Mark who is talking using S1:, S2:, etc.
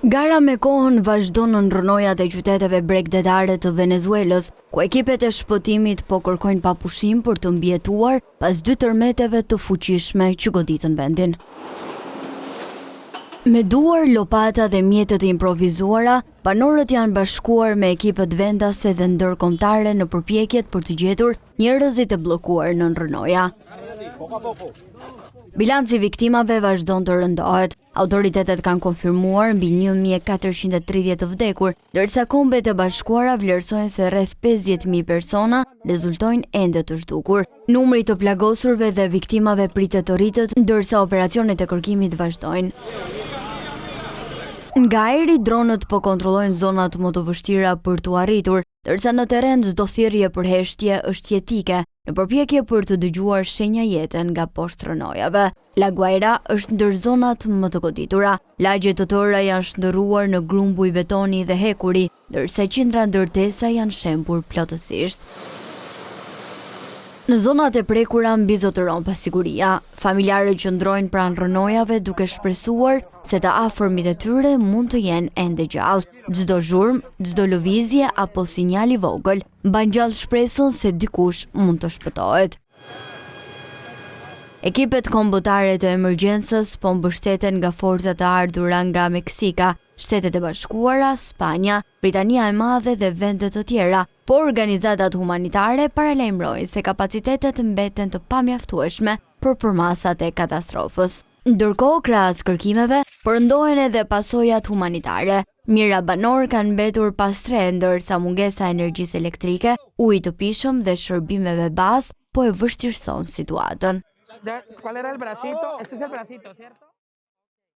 S1: Gara me kohën vazhdon nën rrënojat e qyteteve bregdetare të Venezuelës, ku ekipet e shpëtimit po kërkojnë pa pushim për të mbijetuar pas dy tërmeteve të fuqishme që goditën vendin. Me duar, lopata dhe mjete të improvizuara, banorët janë bashkuar me ekipet vendase dhe ndërkombëtare në përpjekjet për të gjetur njerëzit e bllokuar nën rrënoja. Bilanci i viktimave vazhdon të rëndohet. Autoritetet kanë konfirmuar mbi 1430 të vdekur, ndërsa Kombet e Bashkuara vlerësojnë se rreth 50.000 persona rezultojnë ende të zhdukur. Numri i të plagosurve dhe viktimave pritet të rritet, ndërsa operacionet e kërkimit vazhdojnë. Nga ajri, dronët po kontrollojnë zonat më të vështira për t'u arritur, ndërsa në terren çdo thirrje për heshtje është jetike, në përpjekje për të dëgjuar shenja jete nga poshtë rrënojave. La Guaira është ndër zonat më të goditura. Lagje të tëra janë shndërruar në grumbuj betoni dhe hekuri, ndërsa qindra ndërtesa janë shembur plotësisht. Në zonat e prekura mbizotëron pasiguria. Familjarët qëndrojnë pranë rrënojave duke shpresuar se të afërmit e tyre mund të jenë ende gjallë. Çdo zhurmë, çdo lëvizje apo sinjal i vogël mban gjallë shpresën se dikush mund të shpëtohet. Ekipet kombëtare të emergjencës po mbështeten nga forca të ardhura nga Meksika, Shtetet e Bashkuara, Spanja, Britania e Madhe dhe vende të tjera, por organizatat humanitare paralajmërojnë se kapacitetet mbeten të pamjaftueshme për përmasat e katastrofës. Ndërkohë, krahas kërkimeve, po rëndohen edhe pasojat humanitare. Mijëra banorë kanë mbetur pa strehë, ndërsa mungesa e energjisë elektrike, ujit të pijshëm dhe shërbimeve bazë po e vështirëson situatën.